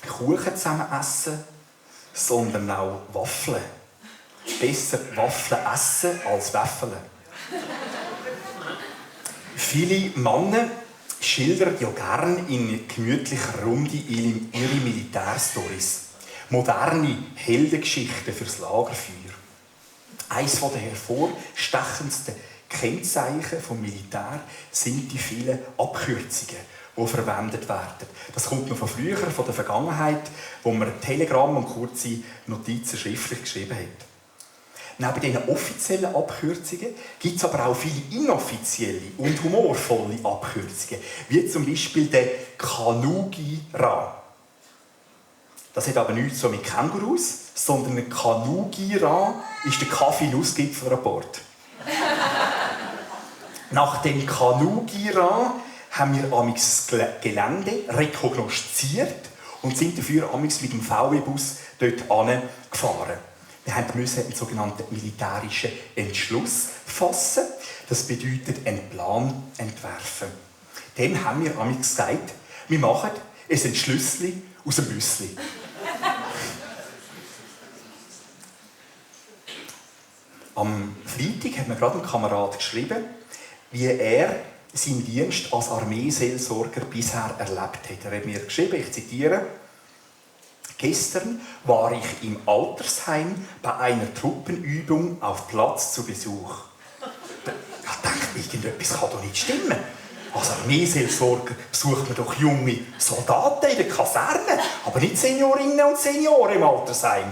Kuchen zusammen essen, sondern auch Waffeln. Besser Waffeln essen als Wäffeln. Viele Männer schildern ja gerne in gemütlicher Runde ihre Militärstories. Moderne Heldengeschichten fürs Lagerfeuer. Eines der hervorstechendsten Kennzeichen des Militär sind die vielen Abkürzungen, die verwendet werden. Das kommt noch von früher, von der Vergangenheit, wo man Telegramm und kurze Notizen schriftlich geschrieben hat. Neben diesen offiziellen Abkürzungen gibt es aber auch viele inoffizielle und humorvolle Abkürzungen, wie zum Beispiel der Kanugira. Das hat aber nichts so mit Kängurus, sondern ein Kanugira ist der Kaffee-Nussgipfelrapport. Nach dem Kanugira haben wir das Gelände rekognosziert und sind dafür mit dem VW-Bus dort gefahren. Wir mussten einen sogenannten militärischen Entschluss fassen. Das bedeutet, einen Plan entwerfen. Dem haben wir gesagt, wir machen ein Entschlüssli aus dem Büssli. Am Freitag hat mir gerade ein Kamerad geschrieben, wie er seinen Dienst als Armeeseelsorger bisher erlebt hat. Er hat mir geschrieben, ich zitiere: Gestern war ich im Altersheim bei einer Truppenübung auf Platz zu Besuch. Ich dachte, irgendetwas kann doch nicht stimmen. Als Armeeseelsorger besucht man doch junge Soldaten in der Kaserne, aber nicht Seniorinnen und Senioren im Altersheim.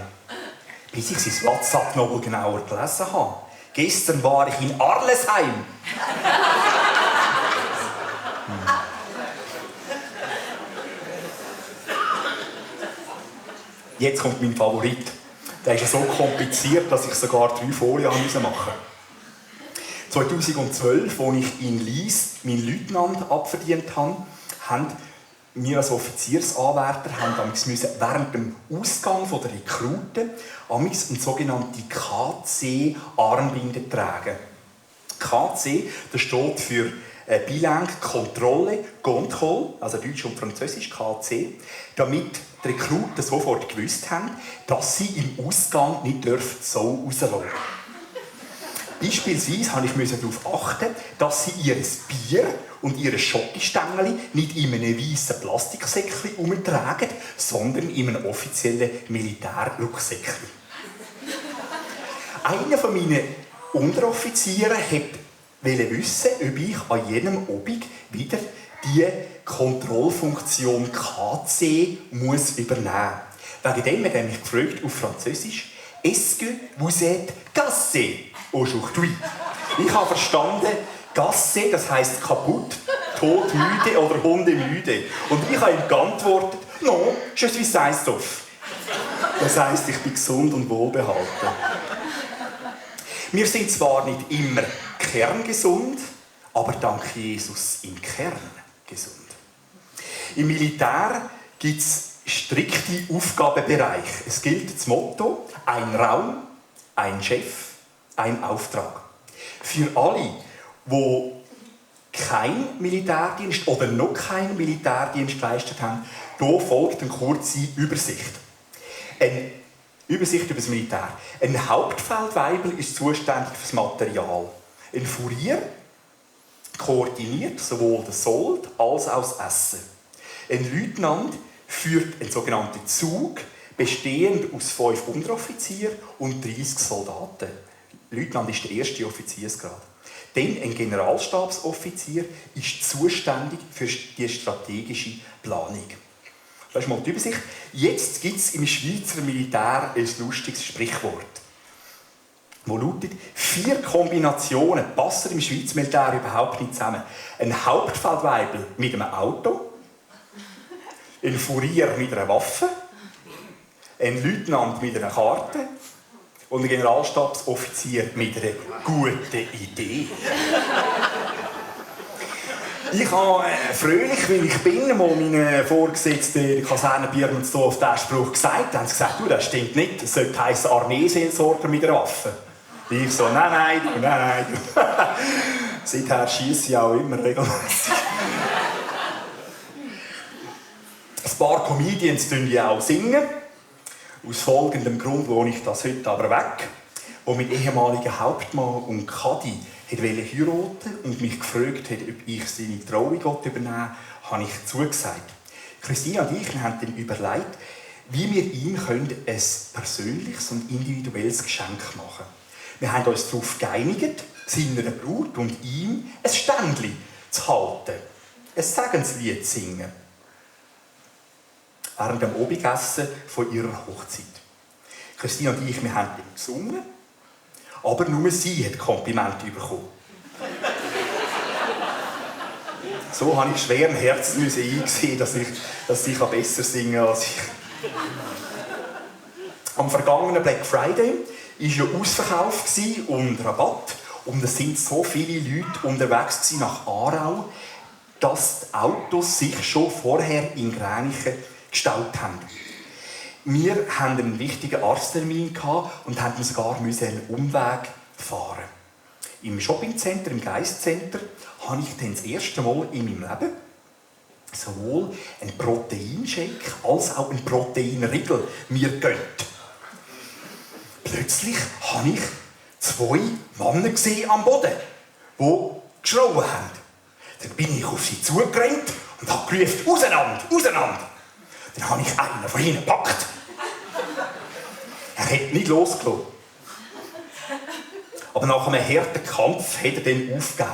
Bis ich sein WhatsApp noch genauer gelesen habe. Gestern war ich in Arlesheim. Jetzt kommt mein Favorit. Der ist ja so kompliziert, dass ich sogar 3 Folien machen musste. 2012, als ich in Lies meinen Leutnant abverdient habe, haben wir als Offiziersanwärter während dem Ausgang der Rekruten eine sogenannte KC-Armbinde tragen. KC, das steht für Bilingue Kontrolle, Contrôle, also Deutsch und Französisch, KC, damit die Rekruten sofort gewusst haben, dass sie im Ausgang nicht so rauslassen dürfen. Beispielsweise musste ich darauf achten, dass sie ihr Bier und ihre Schokostängel nicht in einem weißen Plastiksäckchen umtragen, sondern in einem offiziellen Militärrucksäckchen. Einer meiner Unteroffiziere wollte wissen, ob ich an jedem Abend wieder die Kontrollfunktion KC muss übernehmen muss. Wegen dem hat er mich gefragt auf Französisch: «Est-ce que vous êtes cassé aujourd'hui?» Ich habe verstanden, «Cassé», das heisst kaputt, todmüde oder hundemüde. Und ich habe ihm geantwortet: «Non, je suis sain et sauf». Das heisst, ich bin gesund und wohlbehalten. Wir sind zwar nicht immer kerngesund, aber dank Jesus im Kern gesund. Im Militär gibt es strikte Aufgabenbereiche. Es gilt das Motto: ein Raum, ein Chef, ein Auftrag. Für alle, die keinen Militärdienst oder noch keinen Militärdienst geleistet haben, hier folgt eine kurze Übersicht. Eine Übersicht über das Militär. Ein Hauptfeldwebel ist zuständig für das Material. Ein Furier koordiniert sowohl das Sold als auch das Essen. Ein Leutnant führt einen sogenannten Zug, bestehend aus 5 Unteroffizieren und 30 Soldaten. Leutnant ist der erste Offiziersgrad. Dann ein Generalstabsoffizier ist zuständig für die strategische Planung. Das ist mal die Übersicht. Jetzt gibt es im Schweizer Militär ein lustiges Sprichwort, das lautet: 4 Kombinationen passen im Schweizer Militär überhaupt nicht zusammen. Ein Hauptfeldwebel mit einem Auto, ein Furier mit einer Waffe, ein Leutnant mit einer Karte und ein Generalstabsoffizier mit einer guten Idee. Ich habe fröhlich, weil ich bin, mal meinen Vorgesetzten Kasernenbirnen auf diesen Spruch gesagt haben. Sie gesagt: «Du, das stimmt nicht, das sollte heissen Armeeseelsorger mit einer Waffe.» Ich so: «Nein. Seither schiesse ich auch immer regelmäßig.» Ein paar Comedians singen ja auch. Aus folgendem Grund wohne ich das heute aber weg. Wo mein ehemaliger Hauptmann und Kadi wollte heiraten und mich gefragt hat, ob ich seine Trauung übernehmen will, habe ich zugesagt. Christina und ich haben dann überlegt, wie wir ihm ein persönliches und individuelles Geschenk machen können. Wir haben uns darauf geeinigt, seiner Brut und ihm ein Ständchen zu halten, ein Segenslied zu singen. Während dem Abendessen von ihrer Hochzeit. Christina und ich, wir haben dann gesungen, aber nur sie hat Komplimente bekommen. So habe ich schweren Herzens eingesehen, dass ich besser singen kann als ich. Am vergangenen Black Friday war ja Ausverkauf und Rabatt. Und es sind so viele Leute unterwegs nach Aarau, dass die Autos sich schon vorher in Gränichen gestaut haben. Wir hatten einen wichtigen Arzttermin und mussten sogar einen Umweg fahren. Im Shoppingcenter, im Geistcenter, habe ich dann das erste Mal in meinem Leben sowohl einen Proteinshake als auch einen Proteinriegel mir gönnt. Plötzlich habe ich 2 Männer gesehen am Boden, die geschrauen haben. Dann bin ich auf sie zugerannt und habe gerufen, auseinander, auseinander. Dann habe ich einen von ihnen gepackt. Er hat nicht losgelassen. Aber nach einem harten Kampf hat er dann aufgegeben.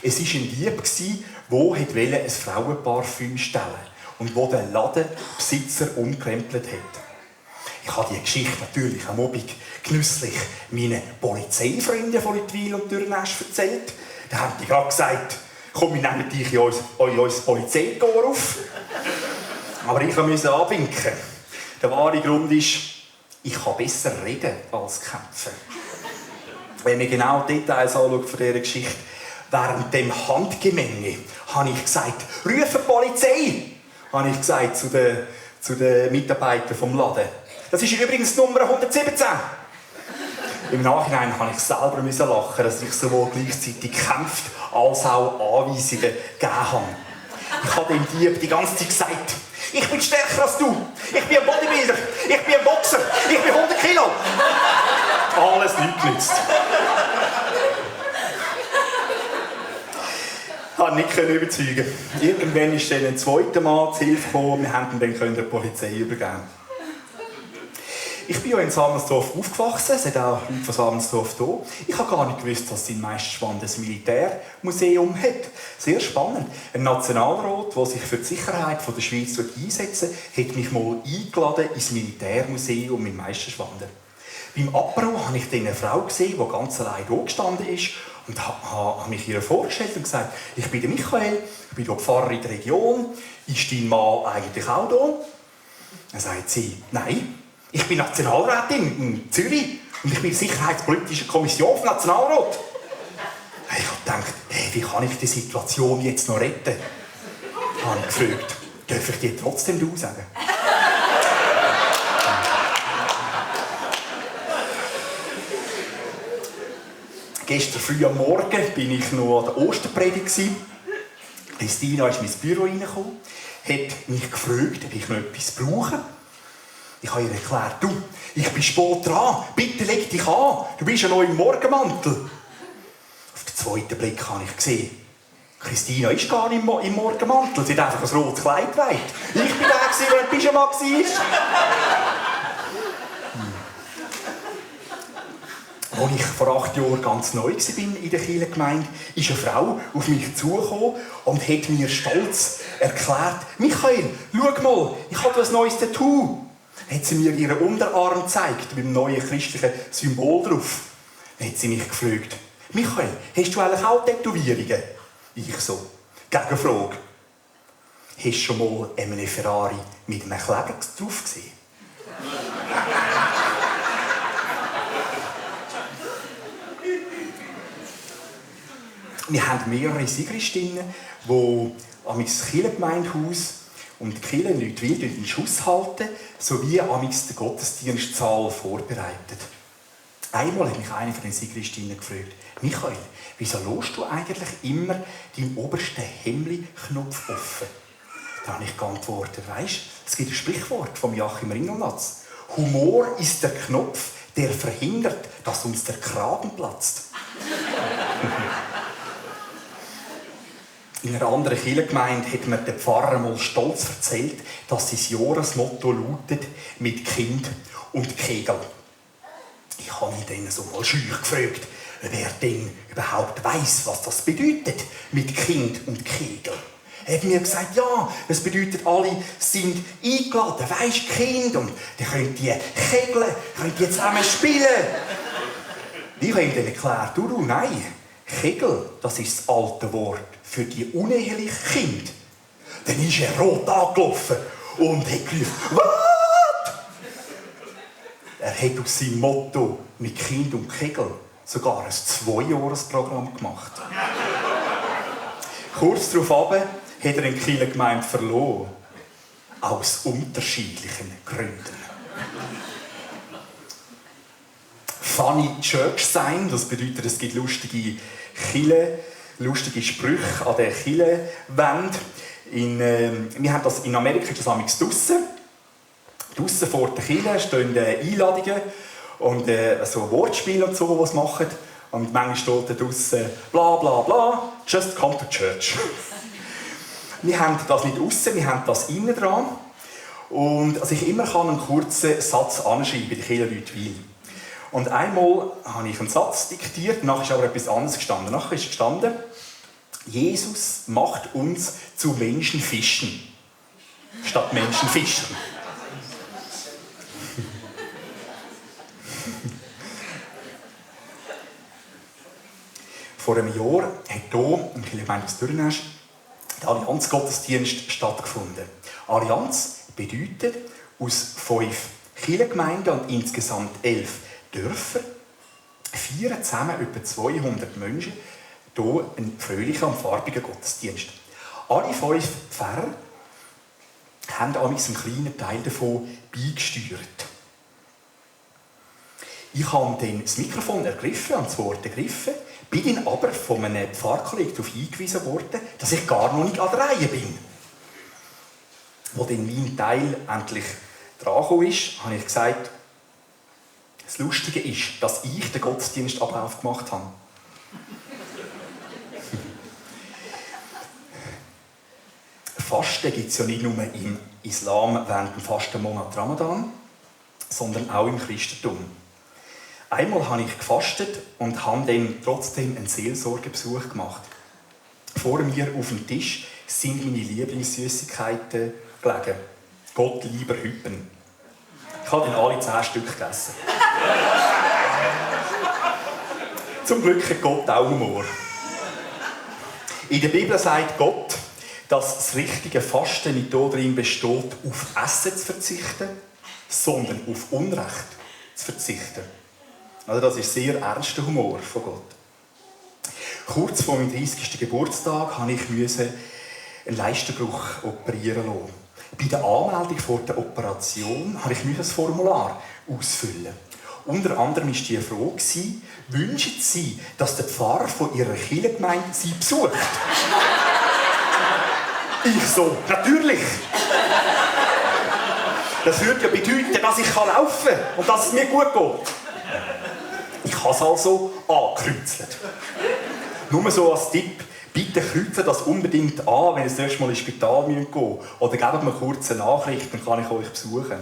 Es war ein Dieb, der ein Frauenparfüm stellen wollte und der den Ladenbesitzer umkrempelt hat. Ich habe diese Geschichte natürlich am Abend genüsslich meinen Polizeifreunden von Litwil und Dürnäsch erzählt. Da haben die gerade gesagt, komm, wir nehmen dich in unser Polizeikorps auf. Aber ich musste abwinken. Der wahre Grund ist, ich kann besser reden als kämpfen. Wenn man genau die Details anschaut von dieser Geschichte, während dem Handgemenge habe ich gesagt, rufe die Polizei, habe ich gesagt zu den Mitarbeitern vom Laden. Das ist übrigens die Nummer 117. Im Nachhinein musste ich selber lachen, dass ich sowohl gleichzeitig gekämpft als auch Anweisungen gegeben habe. Ich habe dem Dieb die ganze Zeit gesagt, ich bin stärker als du, ich bin ein Bodybuilder, ich bin ein Boxer, ich bin 100 Kilo. Alles nichts genützt. Ich konnte nicht überzeugen. Irgendwann ist dann ein zweiter Mann zu Hilfe gekommen, wir konnten ihn dann der Polizei übergeben. Ich bin ja in Samensdorf aufgewachsen, es hat auch Leute von Samensdorf da. Ich habe gar nicht gewusst, dass es in Meisterschwand ein Militärmuseum hat. Sehr spannend. Ein Nationalrat, der sich für die Sicherheit der Schweiz einsetzt, hat mich mal eingeladen ins Militärmuseum in Meisterschwand. Beim Apero habe ich eine Frau gesehen, die ganz allein da gestanden ist und habe mich ihr vorgestellt und gesagt, ich bin der Michael, ich bin Pfarrer in der Region, ist dein Mann eigentlich auch da? Dann sagt sie, nein. Ich bin Nationalrätin in Zürich und ich bin Sicherheitspolitische Kommission vom Nationalrat. Ich habe gedacht, wie kann ich die Situation jetzt noch retten? Ich habe gefragt, darf ich dir trotzdem du sagen? Gestern früh am Morgen war ich noch an der Osterpredigt. Christina ist in mein Büro reingekommen, hat mich gefragt, ob ich noch etwas brauche. Ich habe ihr erklärt, du, ich bin spät dran, bitte leg dich an, du bist ja noch im Morgenmantel. Auf den zweiten Blick habe ich gesehen, Christina ist gar nicht im Morgenmantel, sie hat einfach ein rotes Kleid getragen. Ich bin der, der im Pyjama war. Als ich vor 8 Jahren ganz neu war in der Kirchengemeinde, ist eine Frau auf mich zugekommen und hat mir stolz erklärt, Michael, schau mal, ich habe ein neues Tattoo. Dann hat sie mir ihren Unterarm gezeigt, mit dem neuen christlichen Symbol drauf. Dann hat sie mich gefragt, Michael, hast du eigentlich auch Tätowierungen? Ich so, Gegenfrage. Hast du schon mal einen Ferrari mit einem Kleber drauf gesehen? Wir haben mehrere Sigristinnen, die am Kirchengemeindehaus und die Kirchenleute in Schuss halten, sowie amix den Gottesdienstsaal vorbereitet. Einmal hat mich eine von den Sigristinnen gefragt, Michael, wieso lässt du eigentlich immer deinen obersten Hemdli-Knopf offen? Da habe ich geantwortet, weisst, es gibt ein Sprichwort von Joachim Ringelnatz. Humor ist der Knopf, der verhindert, dass uns der Kragen platzt. In einer anderen Kirchengemeinde hat mir der Pfarrer mal stolz erzählt, dass sein Jahresmotto lautet «Mit Kind und Kegel». Ich habe ihn dann so mal scheu gefragt, ob er denn überhaupt weiss, was das bedeutet, mit Kind und Kegel. Er hat mir gesagt, ja, das bedeutet, alle sind eingeladen, weisst, Kind, und die können die kegeln, können die zusammen spielen. Ich habe ihm dann erklärt, du, nein, Kegel, das ist das alte Wort für die unehelichen Kinder. Dann ist er rot angelaufen und hat gerufen, «Was?» Er hat aus seinem Motto «Mit Kind und Kegel» sogar ein 2-Jahres-Programm gemacht. Kurz darauf hat er in Kirchengemeinde verloren. Aus unterschiedlichen Gründen. Funny Church sein, das bedeutet, es gibt lustige Kirchen, lustige Sprüche an der Kirchenwand. Wir haben das in Amerika, ist das amigs draussen. Draussen vor der Kirche stehen Einladungen und so Wortspiele und so, was machen. Und manchmal steht da draussen bla bla bla, just come to church. Wir haben das nicht aussen, wir haben das innen dran. Und also ich immer kann einen kurzen Satz anschreiben, die Kirchenleute will. Und einmal habe ich einen Satz diktiert, nachher ist aber etwas anderes gestanden. Nachher ist gestanden, Jesus macht uns zu Menschenfischen. Statt Menschenfischen. Vor einem Jahr hat hier, im Kirchengemeinde Dürrenäsch, der Allianz-Gottesdienst stattgefunden. Allianz bedeutet, aus 5 Kirchengemeinden und insgesamt 11 Dörfern feiern zusammen etwa 200 Menschen hier einen fröhlichen und farbigen Gottesdienst. Alle 5 Pfarrer haben einen kleinen Teil davon beigesteuert. Ich habe dann das Mikrofon ergriffen, und das Wort ergriffen, bin dann aber von einem Pfarrkollegen darauf hingewiesen worden, dass ich gar noch nicht an der Reihe bin. Als dann mein Teil endlich dran kam, habe ich gesagt, das Lustige ist, dass ich den Gottesdienstablauf gemacht habe. Fasten gibt es ja nicht nur im Islam während dem Fastenmonat Ramadan, sondern auch im Christentum. Einmal habe ich gefastet und habe dann trotzdem einen Seelsorgebesuch gemacht. Vor mir auf dem Tisch sind meine Lieblingssüßigkeiten gelegen. Gott lieber Hüppen. Ich habe dann alle 10 Stück gegessen. Zum Glück hat Gott auch Humor. In der Bibel sagt Gott, dass das richtige Fasten nicht darin besteht, auf Essen zu verzichten, sondern auf Unrecht zu verzichten. Also das ist sehr ernster Humor von Gott. Kurz vor meinem 30. Geburtstag musste ich einen Leistenbruch operieren lassen. Bei der Anmeldung vor der Operation musste ich ein Formular ausfüllen. Unter anderem war die Frage, wünschen Sie, dass der Pfarrer von Ihrer Kirchengemeinde Sie besucht? Ich so, natürlich! Das würde ja bedeuten, dass ich laufen kann und dass es mir gut geht. Ich habe es also angekreuzelt. Nur so als Tipp, bitte kreuzen das unbedingt an, wenn ihr das erste Mal ins Spital gehen müsst. Oder gebt mir kurz eine Nachricht, dann kann ich euch besuchen.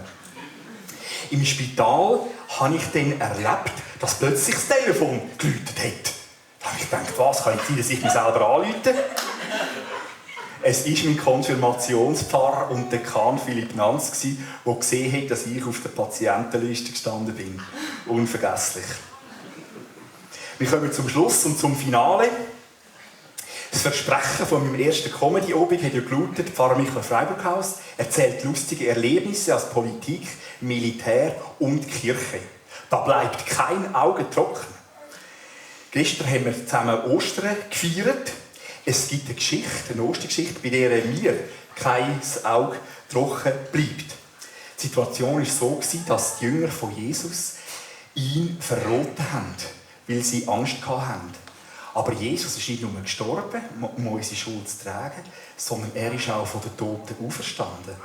Im Spital habe ich dann erlebt, dass plötzlich das Telefon geläutet hat. Da habe ich gedacht, was, kann ich sein, dass ich mich selber anrufe? Es war mein Konfirmationspfarrer und Dekan Philipp Nanz, der gesehen hat, dass ich auf der Patientenliste gestanden bin. Unvergesslich. Wir kommen zum Schluss und zum Finale. Das Versprechen von meinem ersten Comedy-Obig hat ja gelautet, Pfarrer Michael Freiburghaus erzählt lustige Erlebnisse aus Politik, Militär und Kirche. Da bleibt kein Auge trocken. Gestern haben wir zusammen Ostern gefeiert. Es gibt eine Geschichte, eine Ostergeschichte, bei der mir kein Auge trocken bleibt. Die Situation war so, dass die Jünger von Jesus ihn verraten haben, weil sie Angst hatten. Aber Jesus ist nicht nur gestorben, um unsere Schuld zu tragen, sondern er ist auch von den Toten auferstanden.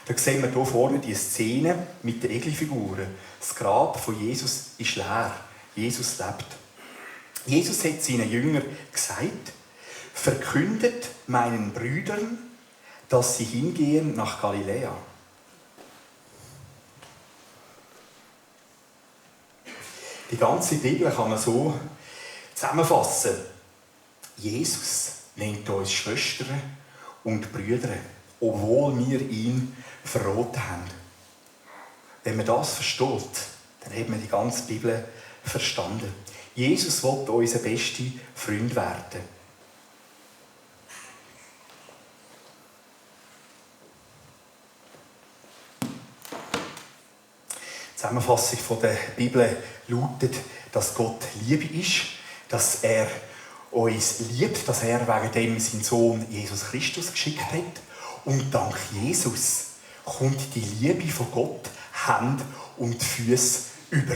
Da sehen wir hier vorne die Szene mit den Egelfiguren. Das Grab von Jesus ist leer. Jesus lebt. Jesus hat seinen Jüngern gesagt, verkündet meinen Brüdern, dass sie hingehen nach Galiläa. Die ganze Bibel kann man so zusammenfassen. Jesus nennt uns Schwestern und Brüder, obwohl wir ihn verraten haben. Wenn man das versteht, dann hat man die ganze Bibel verstanden. Jesus will unser bester Freund werden. Die Zusammenfassung der Bibel lautet, dass Gott Liebe ist, dass er uns liebt, dass er wegen dem seinen Sohn Jesus Christus geschickt hat. Und dank Jesus kommt die Liebe von Gott Hand und Füße über.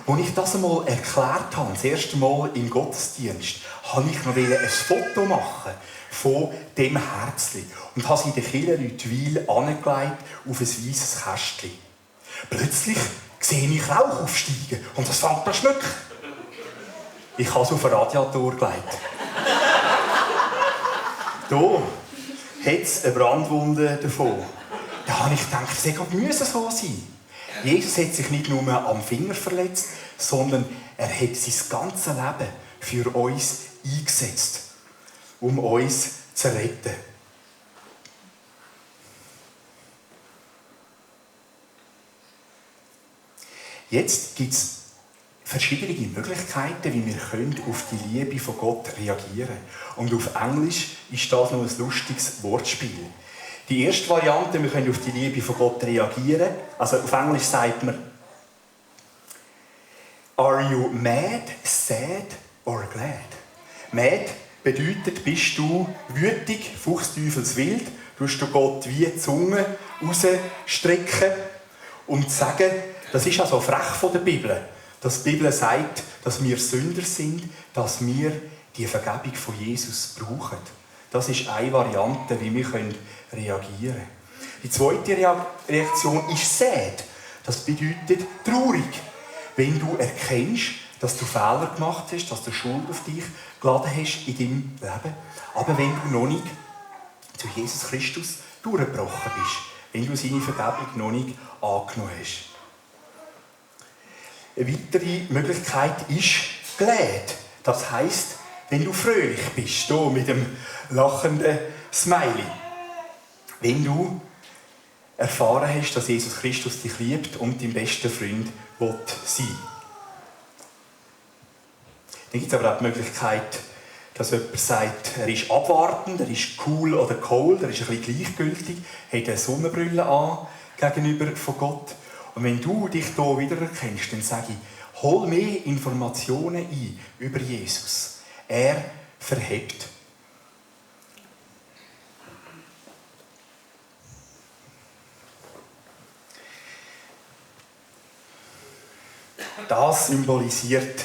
Als ich das einmal erklärt habe, das erste Mal im Gottesdienst, wollte ich noch ein Foto machen von dem Herzchen und habe es in der Kirche Lütwil angelegt auf ein weißes Kästchen. Plötzlich sehe ich Rauch aufsteigen und das fängt an zu schmecken. Ich habe es auf den Radiator gelegt. Hier hat es eine Brandwunde davon. Da habe ich gedacht, das müsse so sein. Jesus hat sich nicht nur am Finger verletzt, sondern er hat sein ganzes Leben für uns eingesetzt, um uns zu retten. Jetzt gibt es verschiedene Möglichkeiten, wie wir auf die Liebe von Gott reagieren können. Und auf Englisch ist das noch ein lustiges Wortspiel. Die erste Variante, wir können auf die Liebe von Gott reagieren. Also auf Englisch sagt man Are you mad, sad or glad? Mad bedeutet, bist du wütig, fuchsteufelswild, tust du Gott wie die Zunge rausstrecken und sagen, das ist also frech von der Bibel, dass die Bibel sagt, dass wir Sünder sind, dass wir die Vergebung von Jesus brauchen. Das ist eine Variante, wie wir reagieren können. Die zweite Reaktion ist sad. Das bedeutet traurig. Wenn du erkennst, dass du Fehler gemacht hast, dass du Schuld auf dich geladen hast in deinem Leben, aber wenn du noch nicht zu Jesus Christus durchgebrochen bist, wenn du seine Vergebung noch nicht angenommen hast. Eine weitere Möglichkeit ist glad. Das heisst, wenn du fröhlich bist, hier mit dem lachenden Smiley. Wenn du erfahren hast, dass Jesus Christus dich liebt und dein bester Freund sein will. Dann gibt es aber auch die Möglichkeit, dass jemand sagt, er ist abwartend, er ist cool oder cold, er ist ein bisschen gleichgültig, hat eine Sonnenbrille an gegenüber von Gott. Und wenn du dich hier wiedererkennst, dann sage ich, hol mehr Informationen ein über Jesus. Er verhebt. Das symbolisiert,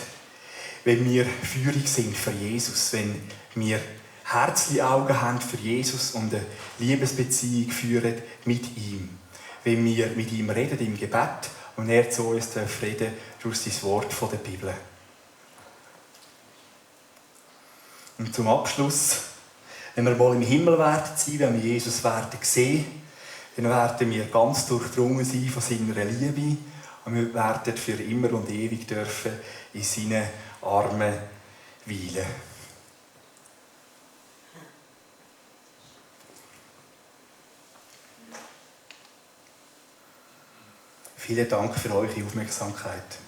wenn wir feurig sind für Jesus, wenn wir Herzli-Augen haben für Jesus und eine Liebesbeziehung führen mit ihm. Wenn wir mit ihm reden im Gebet und er zu uns reden durch sein Wort von der Bibel. Und zum Abschluss, wenn wir mal im Himmel werden sein, wenn wir Jesus werden sehen, dann werden wir ganz durchdrungen sein von seiner Liebe und wir werden für immer und ewig dürfen in seinen Armen weilen. Vielen Dank für eure Aufmerksamkeit.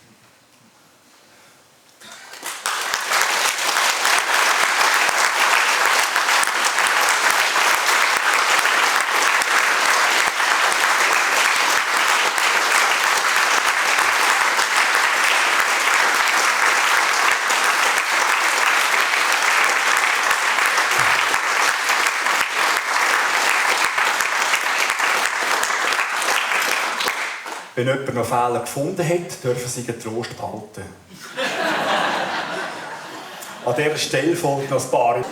Wenn jemand noch Fehler gefunden hat, dürfen sie den Trost behalten. An dieser Stelle folgt noch ein paar.